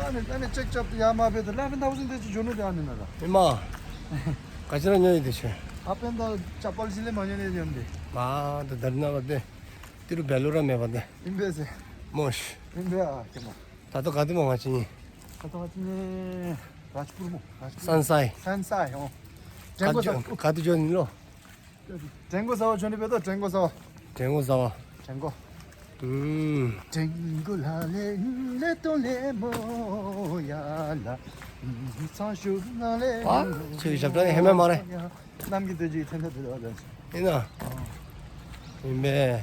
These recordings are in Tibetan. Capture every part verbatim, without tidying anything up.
ཨ་ནི་ཨ་ནི་ཅེག་ཅབ་ཏུ་ཡ་མ་བེ་ཏུ་ལ་ཕན་ཐའོ་སིན་ཏེ་ཅི་ཇོ་ནུ་ཏེ་ཨ་ནི་ན་ར། ཨེ་མ། ག་ཅི་ར་ཉོ་ཡི་ཏེ་ཆེ། ཨ་ཕན་ད་ཅ་པལ་ཅི་ལེ་མ་ཉོ་ནེ་ཉོ་ཏེ། མ་ད་དར་ན་བ་ཏེ། ཏི་རུ་བེ་ལུ་ར་མེ་བ་ཏེ། ཨིན་པེ་སེ། མོ་ཤ། ཨིན་པེ་ཨ་ཀེ་མ། ད་ཏོ་ག་ཏི་མོ་ང་ཅི་ཉི། ད་ཏོ་ང་ཅི་ཉི། རཱཇ་པུར་མོ། རཱཇ་པུར། སན་སའི། སན་སའི་ཨོ། ག་ཏི་ཇོ་ག་ཏི་ཇོ་ནི་ལོ། ཀྲེང་གོ་ཟ་བ་ཆོ་ནི་བེ་ཏོ། ཀྲེང་གོ་ཟ་བ། ཀྲེང་གོ་ཟ་བ། ཀྲེང་གོ། ཨུམ། ཀྲེང་གོ་ལ་ལེ་ལེ་ཏོ་ལེ་མོ་ཡ་ལ། ཚང་ཞུ་ན་ལེ། ཨ། ཁྱོད་ཞབས་བྲག་ནི་ཧེ་མ་མ་རེད། གནམ་གྱི་སྟོད་ཀྱི་ཐན་ཐ་དེ་དག་ལ། ཡིན་ན། ཨོ། ཡིན་པས།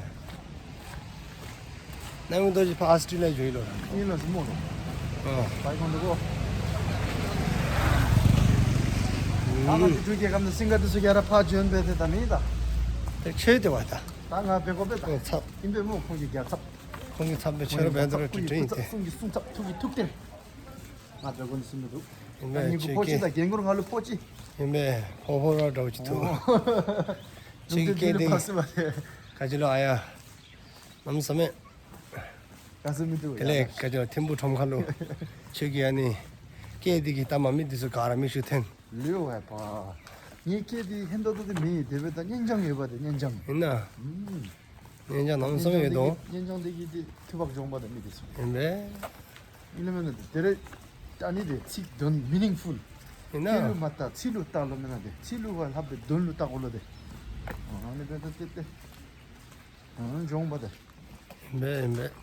གནམ་གྱི་སྟོད་ཀྱི་ཕ་ཨ་སི་ཊི་ལ་ཇོ་ཡི་ལོ། ཡིན་ལ་སུ་མོ་ལོ། ཨོ། བའི་ཁོང་དུ་གོ། ཨ་མ་ཨུམ། ཅི་ཀྲུའུ་རྒྱལ་ཁབ་ནས་སིང་ག་དུ་སུ་རྒྱ་ར་ཕ་ཇོན་པེ་དེ་ད་མི་ད། དེ་ཆོས་དེ་བ་ད། ད་ང་བེ་གོ་བེ་ད། ཨོ་ཚབ། ཡིན་པེ་མོ་ཁོང་གི་རྒྱལ་ཚབ། ཁོང་གི་ཚབ་པའི་ཆོས་ར་བེ་ད་ར་ཁོང་གི་ཁྲི་ཁྲི་ཡིན་ཏེ། ཁོང་གི་སྲུང་ཚབ་ཐུག་གི་ཐུག་སྟེ། ང་བེ་གོ་ནས་སུ་མི་འདུག་ཡིན་པས་ང་ཉིན་གུ་ཕོ་ཅི་ད་རྒན་གུར་ང་ལུ་ཕོ་ཅི། ཡིན་པས་ཕོ་ཕོ་ར་འདྲ་བོ་ཅི་ཐུག་ཨོ། ཅིག་སྐད་དེ། ཕ་སི་མ་དེ། ག་ཅི་ལོ་ཨ་ཡ། ནམ་ས་མེད། ག་སུ་མི་འདུག་དེ་ལས་ཡ། ག་ཅི་ལོ་ཐིམ་ཕུ་ཁྲོམ་ཁ་ལུ། ཆོས་ཀྱི་ཨ་ནི། སྐད་དེ་གི་ལྟ་མ་མི་དེ་ཚོ་ག་ར་མི་ཞུ་ཐེན། ལེའུ་ཧའི་པ། ངའི་སྐད་དེ་ཧན་ཏོ་ཏོ་དེ་མི་ཡི་དེ་བས་ད་སྙན་ཅང་ཡོད་པ་དེ་སྙན་ཅང་། ཡིན་ན། ཨུམ། སྙན་ཅང་ནམ་ས་མེད་ཡོད་དོ། སྙན་ཅང་དེ་གི་དེ་ཐུ་བག་སྦྱོང་པ་དེ་མི་དེ་ཚོ། ཡིན་པས། ཨིན་ལ་མེན་ན་དེ་དེ་རེད། ཨ་ནི་དེ་ཚིག་དོན་མི་ནིང་ཕུལ། ཡིན་ན། སྐད་ལུ་མ་ལྟ་ཚིག་ལུ་ལྟ་ལོ་མེན་ན་དེ་ཚིག་ལུ་བ་ལྷབ་དེ་དོན་ལུ་ལྟ་གོ་ལོ་དེ། ཨ་ནི་དེ་དེ་དེ་དེ། ཨ་སྦྱོང་པ་དེ། ཡིན་པས་ཡིན་པས།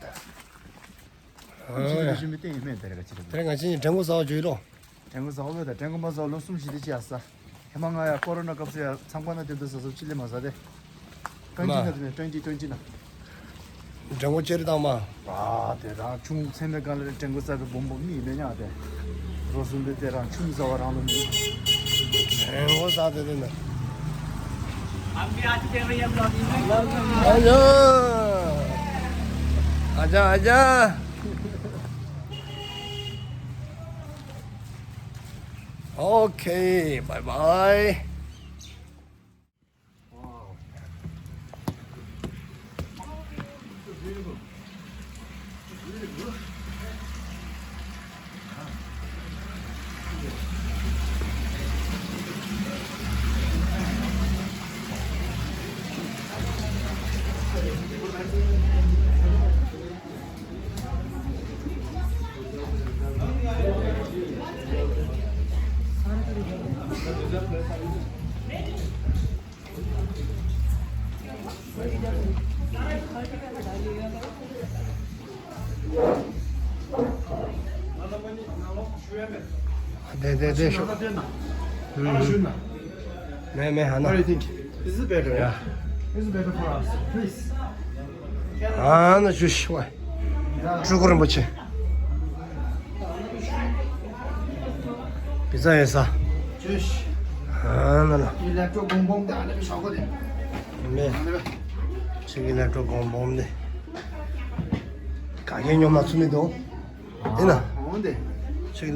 ཨ་ཅི་དེ་ཞུ་མི་སྟེང་ཡིན་མེད་དེ་རེད་ག་ཅི་རེད། དེ་རིང་ང་ཅི་ནི་ཀྲེང་གོ་ཟ་བ་བརྗོད་ཡི་ལོ། ཀྲེང་གོ་ཟ་བ་བོད་དང་ཀྲེང་གོ་མ་ཟ་བ་ལོ་གསུམ་བཞི་དེ་ཅི་ཡ་ས། ཧེ་མ་ང་ཡ་ཀོ་རོ་ན་སྐབས་སུ་ཡ་ཚང་པ་ན་དེ་འདུག་ཟ་ཟ་ཅི་ལེ་མ་ཟ་དེ། ཀྲེན་ཅི་ན་དེ་ནས་ཀྲེན་ཅི་ཀྲེན་ཅི་ན། ཀྲེང་གོ་ཅེ་རི་དང་མ། ཨ་དེ་རང་ཆུང་ཚན་པའི་སྒང་ལ་ཀྲེང་གོ་ཟ་བའི་བུ་མོ་མི་མེད་ཉག་དེ། རོ་སུན་པའི་དེ་རང་ཆུང་ཟ་བ་རང་ལོ་མི། ཀྲེང་གོ་ཟ་དེ་དེ་ན། ཨ་ཅག་ཨ་ཅག་ཨ་ཅག་ཨོ་ཁེ། བའི་བའི། དེ་དེ་དེ་ཤོག་ཧུམ་ཧུམ། མེ་མེ་ཧ་ན། What do you think? Is it better? Yeah. Is it better for us? Please. ཨ་ན་ཞུ་ཤི་བ། སྤྲུལ་སྐུ་རིན་པོ་ཆེ། བི་ཛ་ཡོད་ས། ཨ་ན་ལ། མེ། ཁྱེད་ཀྱི་ལེབ་ཀྲོབ་གོང་སྦོམ་དེ། ཡིན་ན། ཁྱེད་ཀྱི་